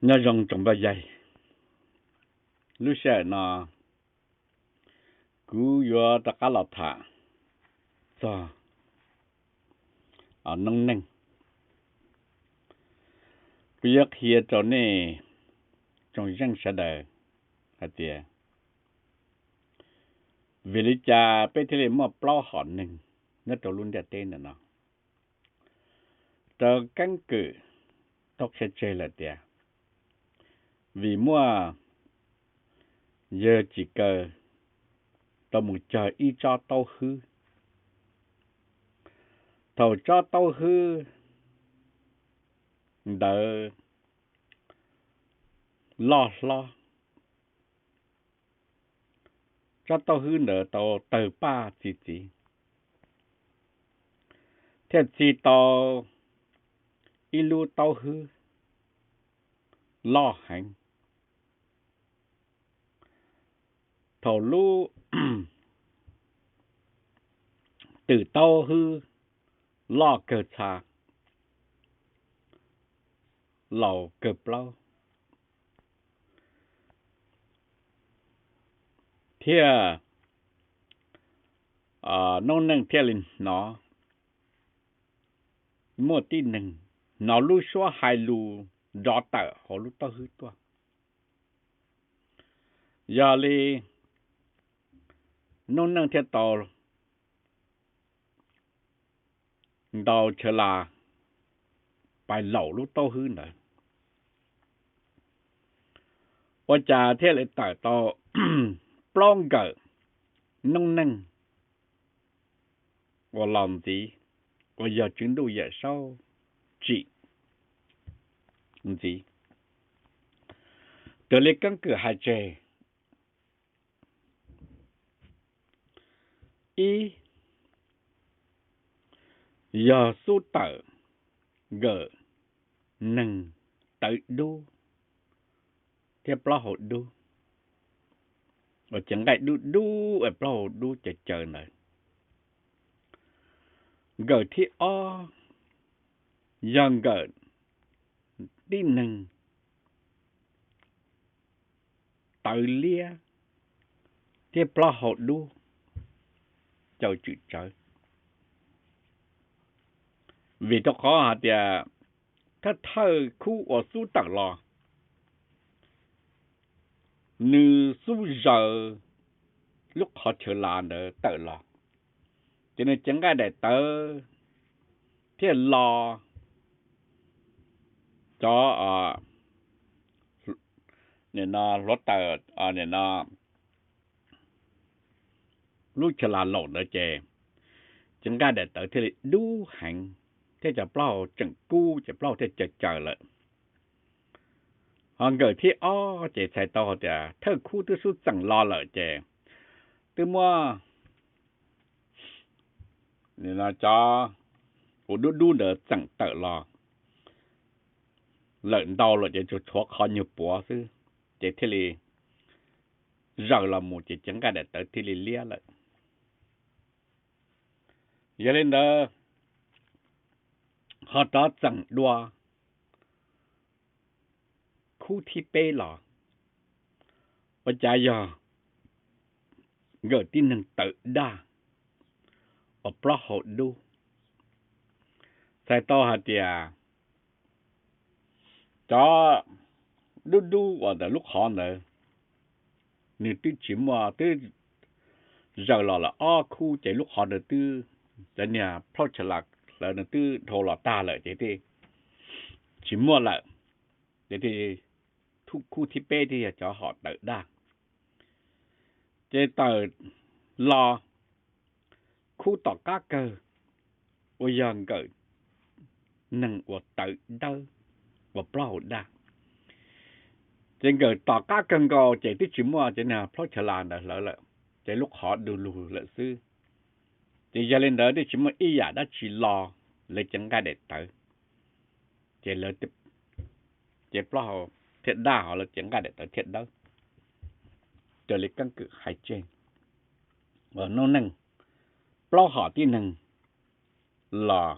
Nyob zoo tsoom paj yaig, lub sij hawm no kuv yuav rov qab los tham txog noob neej. Kuv yuav qhia rau nej tsoom zeej sawv daws hais tias vim li cas peb thiaj li muaj plaub hom neeg nyob rau lub ntiaj teb ntawm no. Raws keeb kwm tau qhia tseg lawm tias vim muaj yawg Tsim Kaw tau mus cog ib tsob taub hwb. Thaum tsob taub hwb ntawd loj hlob, tsob taub hwb ntawd tau tawg paj txi txiv, thiaj txi tau ib lub taub hwb loj heev. Thaum lub twm taub hwb loj kawg txha, laus kawg plaub, thiab noob neej thiaj li hnov muaj tib neeg hnov lub suab hais lus nrov tawm hauv lub taub hwb tuaj. Yog li noob neej thiaj tau ntaus chaw las pais laum lub taub hwb ntawd. Ua cas thiaj li tawm tau plaub nkawm noob neej uas los ntxiv, uas yog Tswv Ntuj Yawm Saub tsim ntxiv. Raws li keeb kwm hais tseg, ib yog xub tawm nkawm neeg tawv dub thiab plaub hau dub, uas cev nqaij dub dub es plaub hau dub caws caws ntawd. Nkawm thib ob yog nkawm tib neeg tawv liab thiab plaub hau dub caws tswm tsawv. Vim rau qhov hais tias thawj thawj khub uas xub tawm los, nws xub zaws lub qhov chaw las ntawd tawm los, ces nws cev nqaij daim tawv thiaj lo cov hluav taws lub chaw las laum ntawd ces cev nqaij daim tawv thiaj li dub heev, thiab cov plaub hau tseem kub ces plaub hau thiaj caws caws lawm. Ho nkawm thib ob ces txhais tau tias thawj khub twb xub txeem los lawm ces twb muab cov uas dub dub ntawd txeem tawm los lawm ntau lawm ces tsuas tshuav qhov nyuag puav xwb, ces thiaj li zaws los mus ces cev nqaij daim tawv thiaj li liab lawm. Yog li ntawd, ho rov txeem dua khub thib peb los, ua cas yog nkawm tib neeg tawv daj uas plaub hau dub. Txhais tau hais tias cov dub dub uas ntawm lub qhov ntawd nws twb tsis muaj, twb zaws los lawm ob khub ces lub qhov ntawd twb, cov niag plaub chaw las hlawv nws twb dhau los tag lawm ces tsis muaj lawm. Ces khub thib peb thiaj yog cov ho tawv daj. Ces tawm los khub tom qab kawg uas yog nkawm neeg uas tawv dawb uas plaub hau daj. Ces nkawm tom qab kawg nkaus ces twb tsis muaj cov niag plaub chaw las ntawd hlawv lawm, ces lub qhov du lug lawm xwb. Ces yog li ntawd twb tsis muaj ib yam dab tsi lo lawv cev nqaij daim tawv, ces lawv, ces plaub hau thiaj daj, ho lawv cev nqaij daim tawv thiaj dawb. Raws li keeb kwm hais tseg, noob neej plaub hom tib neeg los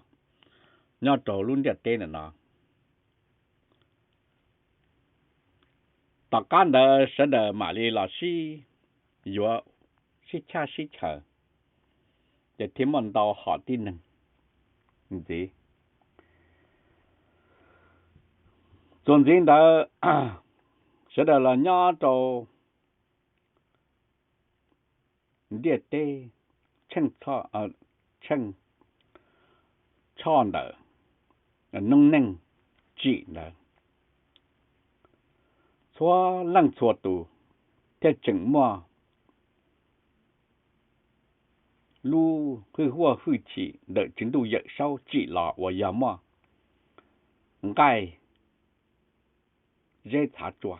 nyob rau lub ntiaj teb ntawm no, Tom qab ntawd sawv daws mam li los sib yuav, sib chaj sib chaws, ces thiaj muaj ntau hom tib neeg ntxiv. Txuas ntxiv ntawd, sawv daws los nyob rau ntiaj teb Tsheej Tshoj ntawd, noob neej tsim ntawd, txhua leej txhua tus thiaj tseem muaj lub hwj huaj hwj chim ntawm Tswv Ntuj Yawm Saub tsim los uas yog muaj nqaij zeb txhav tsua,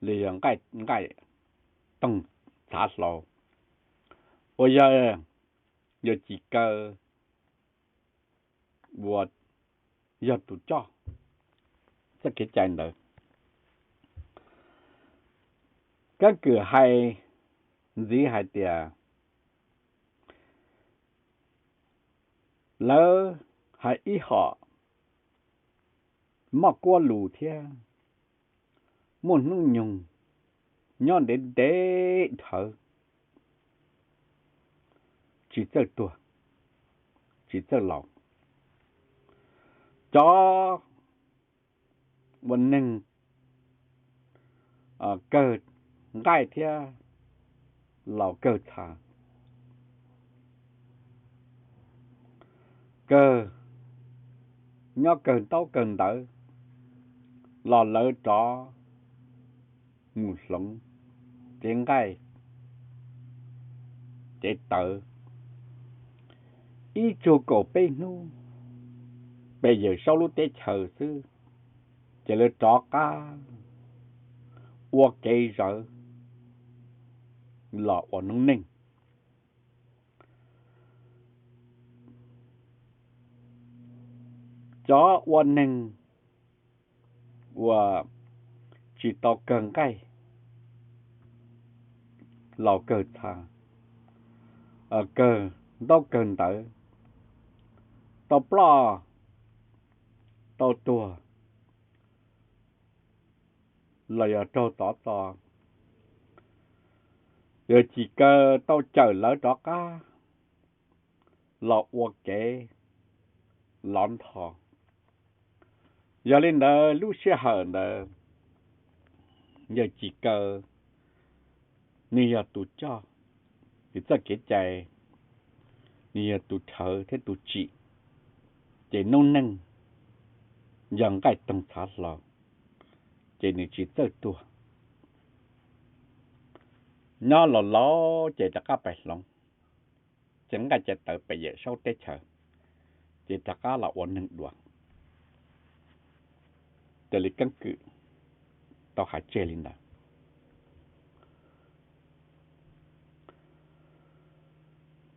los yog nqaij toog txhav hlau, uas yog Yawg Cim Kaw uas yog tus coj txoj kev cai ntawd. Keeb kwm hais ntxiv hais tias lawv hais ib hom moj kuab lus thiab muaj hnub nyoog nyob ntev ntev dhawv, tsis txawj tuag, tsis txawj laus. Cov ua neeg kawg nqaij thiab laus kawg txha, kawg nyob kawg ntaub kawg ntawv los lawv rov mus hloov tsev nqaij tsev tawv ib tsug kaum peb hnub pem Yawm Saub lub teb chaws xwb, ces lawv rov qab ua kev zawv los ua noob neej. Cov ua neeg uas tsis tau kawg nqaij, laus kawg txha, kawg ntaub kawg ntawv, tau ploj tau tuag los yog raug tov txo, Yawg Cim Kaw tau cawm lawv rov qab los ua kev lov ntho. Yog li ntawd lub sij hawm ntawd Yawg Cim Kaw nws yog tus coj, nws txoj kev cai, nws yog tus rhawv thiab tus tsim, ces noob neej yog nqaij toog txhav hlau, ces nws tsis txawj tuag. Nyob laus laus ces rov qab pais hloov tsev nqaij tsev tawv pem Yawm Saub teb chaws, ces rov qab los ua neeg dua. Raws li keeb kwm tau hais tseg li ntawd.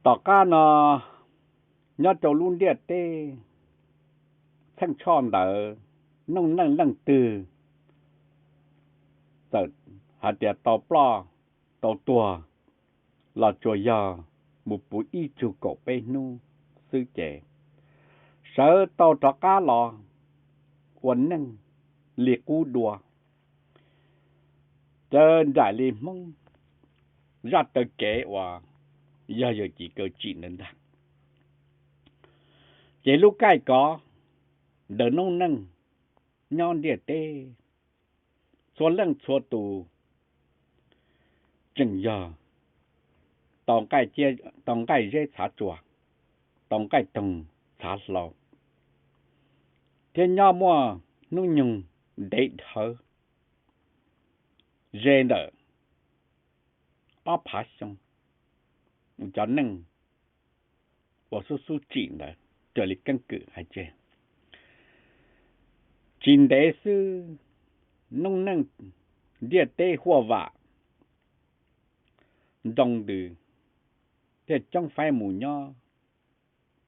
Tom qab no nyob rau lub ntiaj teb Txheej Tshoj ntawd, noob neej leej twg txawm hais tias tau ploj tau tuag los tsuas yog mus puv ib tsug kaum peb hnub xwb ces sawv tau rov qab los ua neej li qub dua, raws nraim li Hmoob zaj taw kev uas yog Yawg Cim Kaw tsim ntawd ntag. Ces lub caij kov ntawm noob neej nyob ntiaj teb, txhua leej txhua tus tseem yog tau nqaij zeb txhav tsua, tau nqaij toog txhav hlau, thiab nyob muaj hnub nyoog ntev dhawv ze ntawm ob phav xyoo, cov neej uas xub xub tsim ntawd raws li keeb kwm hais tseg. Tsis ntev xwb, noob neej ntiaj teb huaj vam nroo ntws thiaj coob faib mus nyob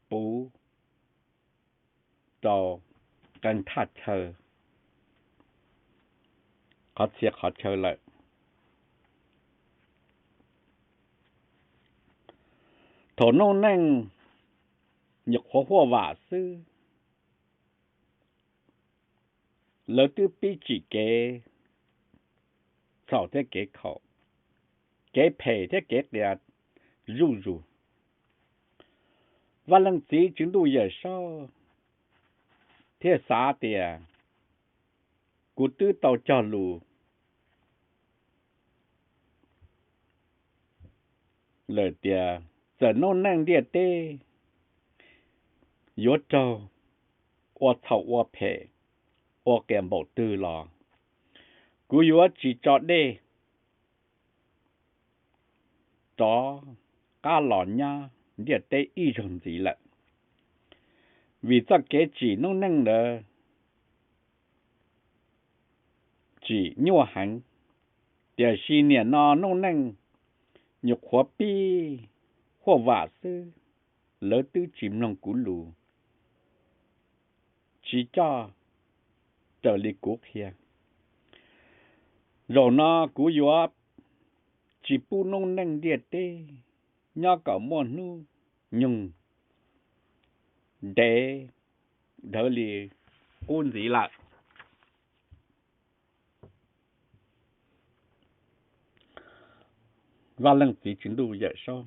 puv rau qee thaj chaw qhov txhia qhov chaw lawm. Thaum noob neej nyuam qhuav huaj vam xwb, lawv twb pib tsim kev txhaum thiab kev khaum, kev phem thiab kev qias zuj zus. Vaj Leej Txiv Tswv Ntuj Yawm Saub thiaj xav tias, kuv twb tau cog lus lawm tias txawm noob neej ntiaj teb yuav raug ua txhaum ua phem, ua qias npaum twg los kuv yuav tsis tso dej rov qab los nyab ntiaj teb ib zaug ntxiv lawm. Vim txoj kev tsim noob neej ntawd tsim nyuaj heev, tiam sis nim no noob neej nyuam qhuav pib huaj vam xwb, lawv twb tsis mloog kuv lus, tsis coj raws li kuv qhia. Zaum no kuv yuav tsis pub noob neej ntiaj teb nyob kom muaj hnub nyoog ntev dhawv li qub ntxiv lawm. Vaj Leej Txiv Tswv Ntuj Yawm Saub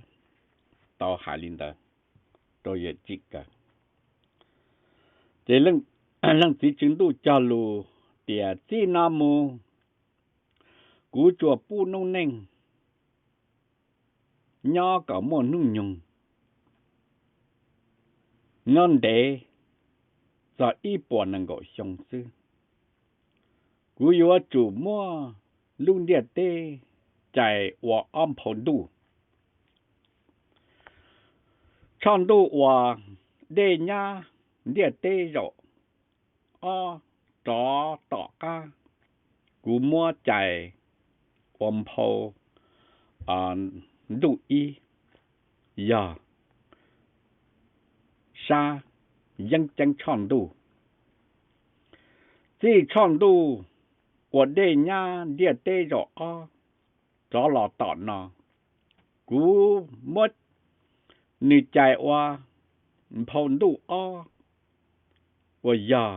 tau hais li ntawd rau Yawm Txij Kaws. Ces Leej Txiv Tswv Ntuj cog lus tias txij no mus kuv tsuas pub noob neej nyob kom muaj hnub nyoog nyob ntev txog ib puas nees nkaum xyoo xwb. Kuv yuav tsum muab lub ntiaj teb cais ua ob nphau ntuj. Tshooj ntuj uas dej nyab ntiaj teb zaum ob rov tom qab, kuv muab cais ua nphau ntuj ib, yog sab yeeb ceeb tshooj ntuj. Txij tshooj ntuj uas dej nyab ntiaj teb zaum ob rov los tom no, kuv muab nws cais ua nphau ntuj ob uas yog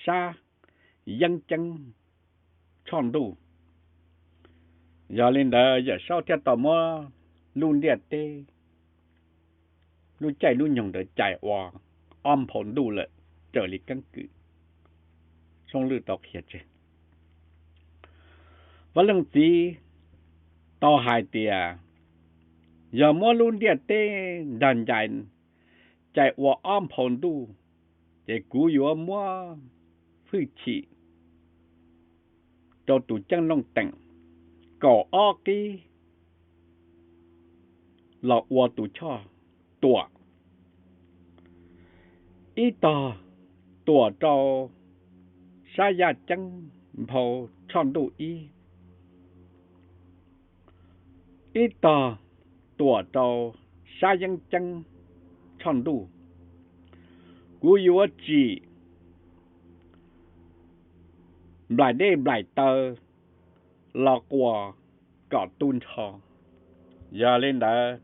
sab yeeb ceeb tshooj ntuj. Yog li ntawd Yawm Saub thiaj tau muab lub ntiaj teb lub caij lub nyoog ntawd cais ua ob nphau ntuj lawm raws li keeb kwm Soob Lwj tau qhia tseg. Vaj Leej Txiv tau hais tias yog muab lub ntiaj teb nrag ncais cais ua ob nphau ntuj, ces kuv yuav muab hwj chim rau tus ceeb looj teem kaum ob qib los ua tus choj tuam. Ib tog tuam rau sab yaj ceeb nphau tshooj ntuj ib, ib tog tuam rau sab yeeb ceeb tshooj ntuj. Kuv yuav tsim nplaim dej nplaim taw los quas kom tu nrho. Yog li ntawd,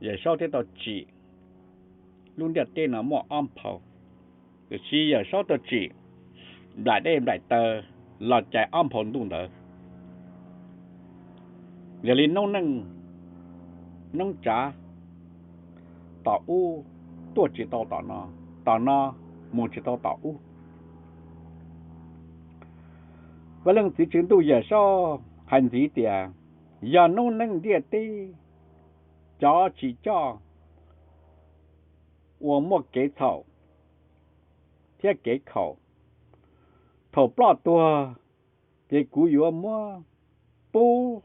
Yawm Saub thiaj tau tsim lub ntiaj teb no muaj ob nphau, tiam sis Yawm Saub tau tsim nplaim dej nplaim taw los cais ob nphau ntuj ntawd. Yog li noob neej noob tsav tom ub tuaj tsis tau tom no, tom no mus tsis tau tom ub. Vaj Leej Txiv Tswv Ntuj Yawm Saub hais ntxiv tias, yog noob neej ntiaj teb cov tsis coj uas muaj kev txhaum thiab kev khaum, thaum ploj tuag, ces kuv yuav muab pub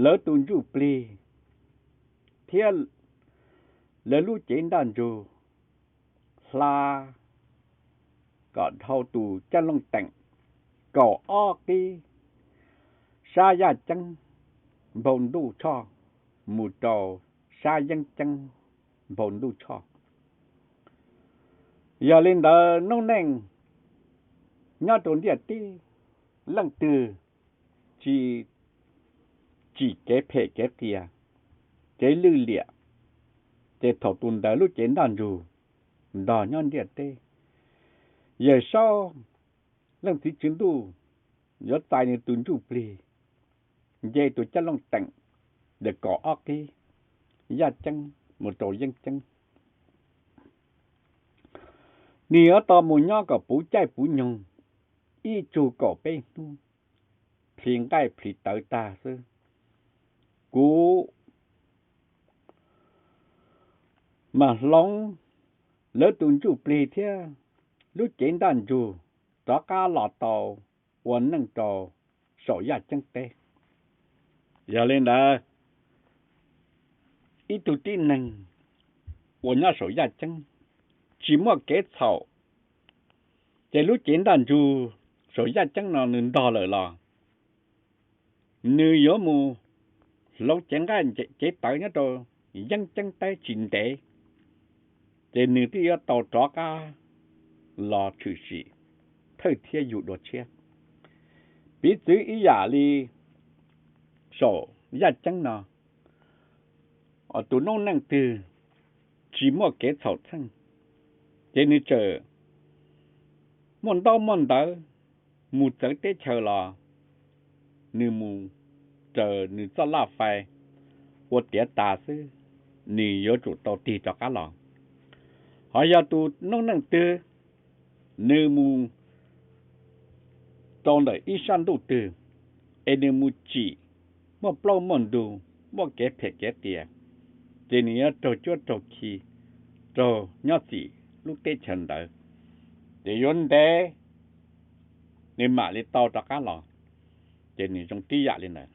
lawv tus ntsuj plig thiab lawv lub cev ntaj ntsug hla kom dhau tus ceeb looj teem kaum ob qib sab yaj ceeb nphau ntuj tshoj mus rau sab yeeb ceeb nphau ntuj tshoj. Yog li ntawd noob neej nyob rau ntiaj teb, leej twg tsis tsim kev phem kev qias, kev lwj liam, ces thaum tus ntawd lub cev ntaj ntsug ntog nyob ntiaj teb, Yawm Saub, Leej Txiv Tswv Ntuj yuav txais nws tus ntsuj plig nce tus ceeb looj teem ntawm kaum ob qib yaj ceeb mus rau yeeb ceeb. Nws yuav tau mus nyob kom puv caij puv nyoog ib tsug kaum peb hnub, plhis nqaij plhis tawv tag xwb. Kuv mam hloov lawv tus ntsuj plig thiab lub cev ntaj ntsug rov qab los tau ua neej rau saum yaj ceeb teb. Yog li ntawd, ib tug tib neeg uas nyob saum yaj ceeb tsis muaj kev txhaum, ces lub cev ntaj ntsug saum yaj ceeb no nws ntog lawm los nws yuav mus hloov cev nqaij cev tawv nyob rau yeeb ceeb teb tsis ntev, ces nws thiaj yuav tau rov qab los tshwm sim thawj thiab yug dua tshiab. Piv txwv ib yam li saum yaj ceeb no, tus noob neej twg tsis muaj kev txhaum txheej, ces nws tseem muaj ntaub muaj ntawv mus txawv teb chaws los nws mus raws nws txoj laj fais ua tiav tas xwb, nws yuav tsum tau tig rov qab los. Ho yog tus noob neej twg nws mus rau ntawm ib sab ntuj twg, es nws mus tsim muaj plaub muaj ntug, muaj kev phem kev qias, ces nws yuav raug cuab raug khi, raug nyob txim lub teb chaws ntawd, ces yuav ntev nws mam li tau rov qab los, ces nws zoo tib yam li ntawd.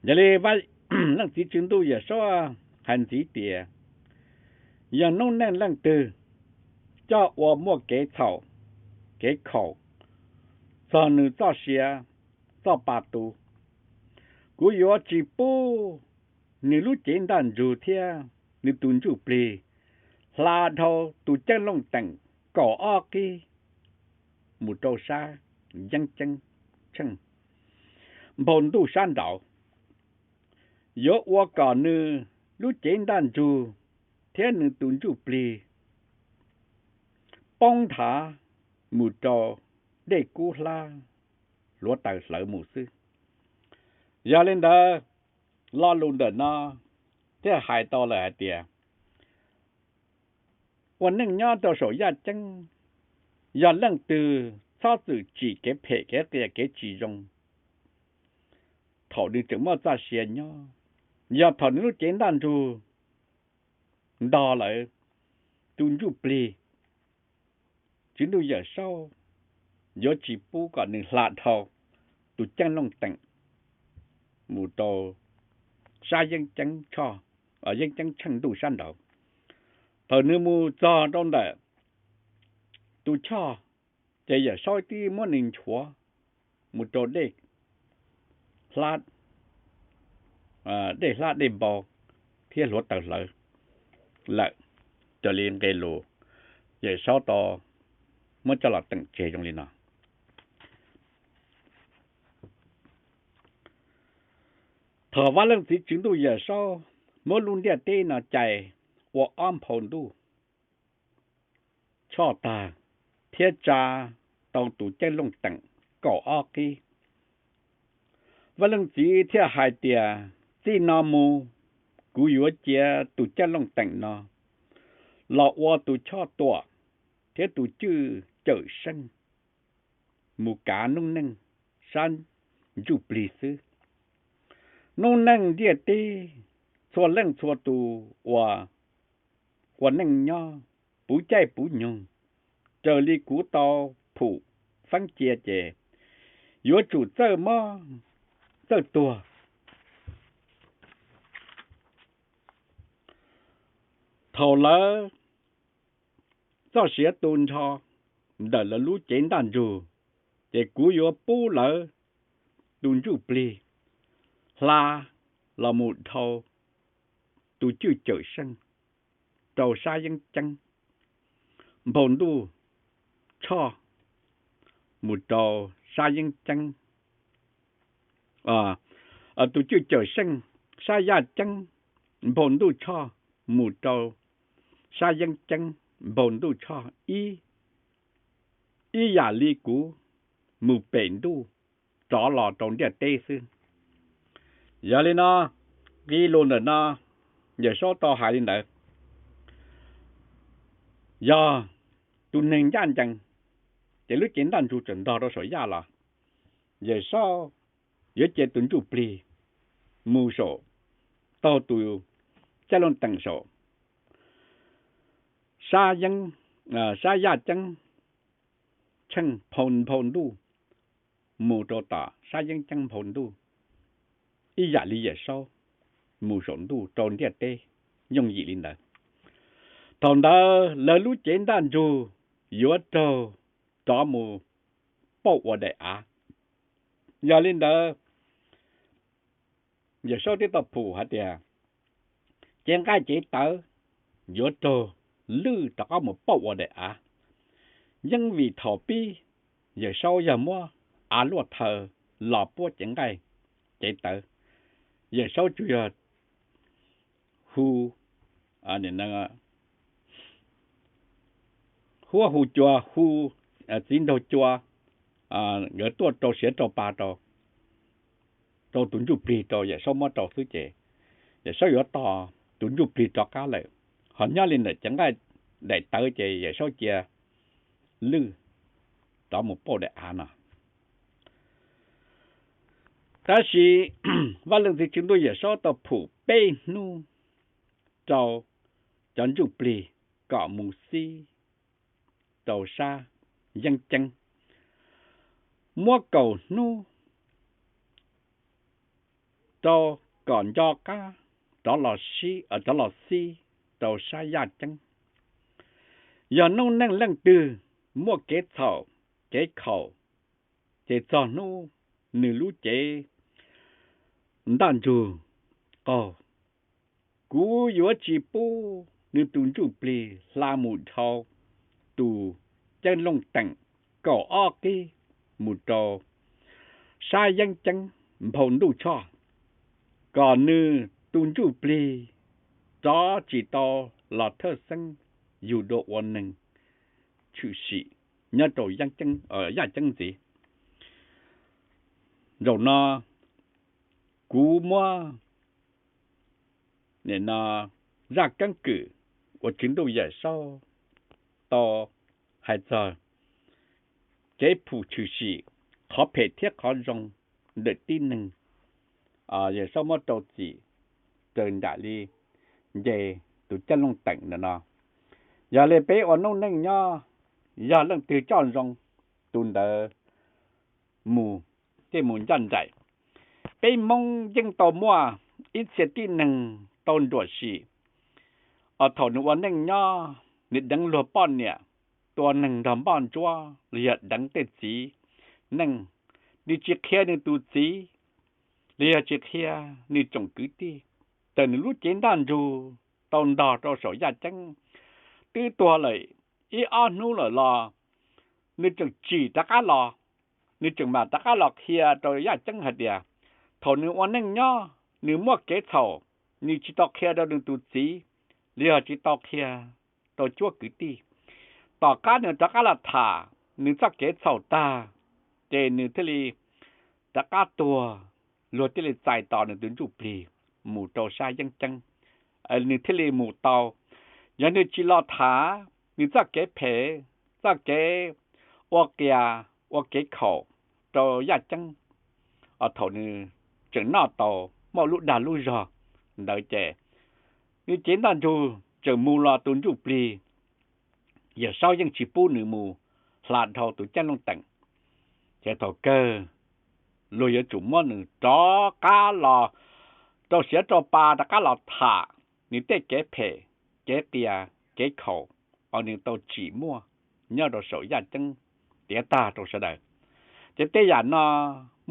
Yog li, Leej Txiv Tswv Ntuj Yawm Saub hais ntxiv tias, yog noob neej leej twg coj ua muaj kev txhaum, kev khaum txog nws txoj sia, txoj pa tu, kuv yuav tsis pub nws lub cev ntaj ntsug thiab nws tus ntsuj plig hla dhau tus ceeb looj teem kaum ob qib mus rau sab yeeb ceeb tsheej nphau ntuj sab nraud. Yuav ua kom nws lub cev ntaj ntsug thiab nws tus ntsuj plig poob nthav mus rau dej kub hlab hluav taws hlawv mus xwb. Yog li ntawd, lo lus ntawm no thiaj hais tau lawm hais tias, ua neej nyob rau saum yaj ceeb, yog leej twg txhob txwm tsim kev phem kev qias kev tsis zoo thaum nws tseem muaj txoj sia nyob. Yog thaum nws lub cev ntaj ntsug ntog lawm, tus ntsuj plig Tswv Ntuj Yawm Saub yuav tsis pub kom nws hla dhau tus ceeb looj teem mus rau sab yeeb ceeb tshoj, yeeb ceeb tsheej ntuj sab nraud. Thaum nws mus txog rau ntawm tus choj, ces Yawm Saub tib muab nws nchuav mus rau dej hlab, dej hlab dej npau thiab hluav taws hlawv lawm, raws li nqe lus Yawm Saub tau muab coj los teem tseg zoo li no. Thaum Vaj Leej Txiv Tswv Ntuj Yawm Saub muab lub ntiaj teb no cais ua ob nphau ntuj tshoj tag thiab tsa tau tus ceeb looj teem kaum ob qib, Vaj Leej Txiv thiaj hais tias, txij no mus kuv yuav cia tus ceeb looj teem no los ua tus choj tuam thiab tus cwj cawm seej mus kav noob neej sab ntsuj plig xwb. Noob neej ntiaj teb txhua leej txhua tus uas ua neej nyob puv caij puv nyoog raws li kuv tau phum feeb cia ces yuav tsum txawj mob txawj tuag. Thaum lawv txoj sia tu nrho ntawm lawv lub cev ntaj ntsug, ces kuv yuav pub lawv tus ntsuj plig hla los mus dhau tus cwj cawm seej rau sab yeeb ceeb nphau ntuj tshoj mus rau sab yeeb ceeb, tus cwj cawm seej sab yaj ceeb nphau ntuj tshoj mus rau sab yeeb ceeb npau ntuj tshoj ib, ib yam li kuv mus pem ntuj rov los rau ntiaj teb xwb. Yog li no, nqe lus ntawm no Yawm Saub tau hais li ntawd. Yog tus neeg ncaj ncees, ces lub cev ntaj ntsug txawm ntog rau saum yaj los, Yawm Saub yuav cia tus ntsuj plig mus saum, taug tus caj looj teem saum sab yeeb, sab yaj ceeb tsheej nphau ntuj mus rau tom sab yeeb ceeb nphau ntuj, ib yam li Yawm Saub mus saum ntuj rau ntiaj teb yooj yim li ntawd. Thaum ntawd lawv lub cev ntaj ntsug yuav raug rov mus pauj ua daim av. Yog li ntawd, Yawm Saub thiaj tau phum hais tias cev nqaij cev tawv yuav raug lwj rov qab mus pauj ua daim av. Yeej vim thaum pib Yawm Saub yog muab av luaj thaw los puab cev nqaij cev tawv, Yawm Saub tsuas yog hu, huab hu cua, hu txiv nraug cua, nkawd tuaj rau siav rau pa rau, rau tus ntsuj plig rau Yawm Saub muab rau xwb ces Yawm Saub yuav tos tus ntsuj plig rov qab lawm. Ho nyob li ntawm cev nqaij daim tawv ces Yawm Saub cia lwj rov mus pauj daim av no. Tab sis Vaj Leej Txiv Tswv Ntuj Yawm Saub tau phum peb hnub rau cov ntsuj plig kom mus xib rau sab yeeb ceeb, muab kaum hnub rau kom nco qab rov los xib rau sab yaj ceeb. Yog noob neej leej twg muaj kev txhaum kev khaum, ces txog hnub nws lub cev ntaj ntsug qaug, kuv yuav tsis pub nws tus ntsuj plig hla mus dhau tus ceeb looj teem kaum ob qib mus rau sab yeeb ceeb nphau ntuj tshoj, kom nws tus ntsuj plig rov tsis tau los thawj xeeb yug dua ua neeg tshwm sim nyob rau yaj ceeb ntxiv. Zaum no kuv muab zaj keeb kwm uas Tswv Ntuj Yawm Saub tau hais txog kev phum tshwm sim qhov phem thiab qhov zoo ntawm tib neeg, Yawm Saub muab rau txim raws nraim li nce tus ceeb looj teem ntawm no. Yog li peb ua noob neej nyob, yog leej twg coj zoo, tus ntawd mus, thiaj mus ncaj nraim. Peb Hmoob yeej tau muaj ib txhia tib neeg tau nruam sim, thaum nws ua neej nyob nws deev luag poj niam, tua neeg nrog npoj ntsuab los yog deev tej txiv neej, nws tsis qhia nws tus txiv los yog tsis qhia nws tsoom kwv tij, tawm nws lub cev ntaj ntsug tau ntog rau saum yaj ceeb, twb tuag lawm ib ob hnub lawm los nws tseem tsim rov qab los, nws tseem mam rov qab los qhia rau yaj ceeb hais tias thaum nws ua neej nyob nws muaj kev txhaum, nws tsis tau qhia rau nws tus txiv los yog tsis tau qhia rau cuab kwv tij. Tom qab nws rov qab los tham nws txoj kev txhaum tag, ces nws thiaj li rov qab tuag, luag thiaj li txais tos nws tus ntsuj plig mus rau sab yeeb ceeb, nws thiaj li mus tau. Yog nws tsis los tham nws txoj kev phem, txoj kev ua qias ua kev khaum rau yaj ceeb, thaum nws tseem noj tau muaj lub dag lub zog ntawd ces nws cev ntaj ntsug tseem mus los tus ntsuj plig, Yawm Saub yeej tsis pub nws mus hla dhau tus ceeb looj teem. Ces thaum kawg luag yuav tsum muab nws rov qab los rau siav rau pa rov qab los tham nws tej kev phem, kev qias, kev khaum uas nws tau tsim muaj nyob rau saum yaj ceeb tiav tag rau sawv daws. Ces tej yam no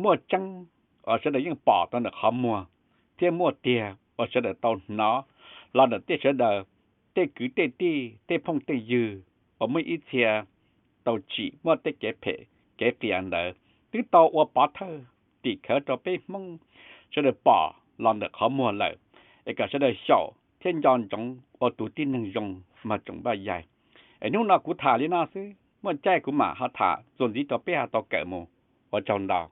muaj tseeb uas sawv daws yeej pom tau ntawm qhov muag, thiab muaj tiag uas sawv daws tau hnov los ntawm tej sawv daws, tej kwv tej tij, tej phooj tej ywg uas muaj ib txhia tau tsim muaj tej kev phem kev qias ntawd twb tau ua pov thawj tim khawv rau peb Hmoob sawv daws pom los ntawm qhov muag lawm, es kom sawv daws xyaum thiab nco ntsoov ua tus tib neeg zoo mas tsoom npaj yaig. Es hnub no kuv tham li no xwb, muaj caij kuv mam ho tham txuas ntxiv rau peb ho tau kawm mus. Ua tsaug ntau.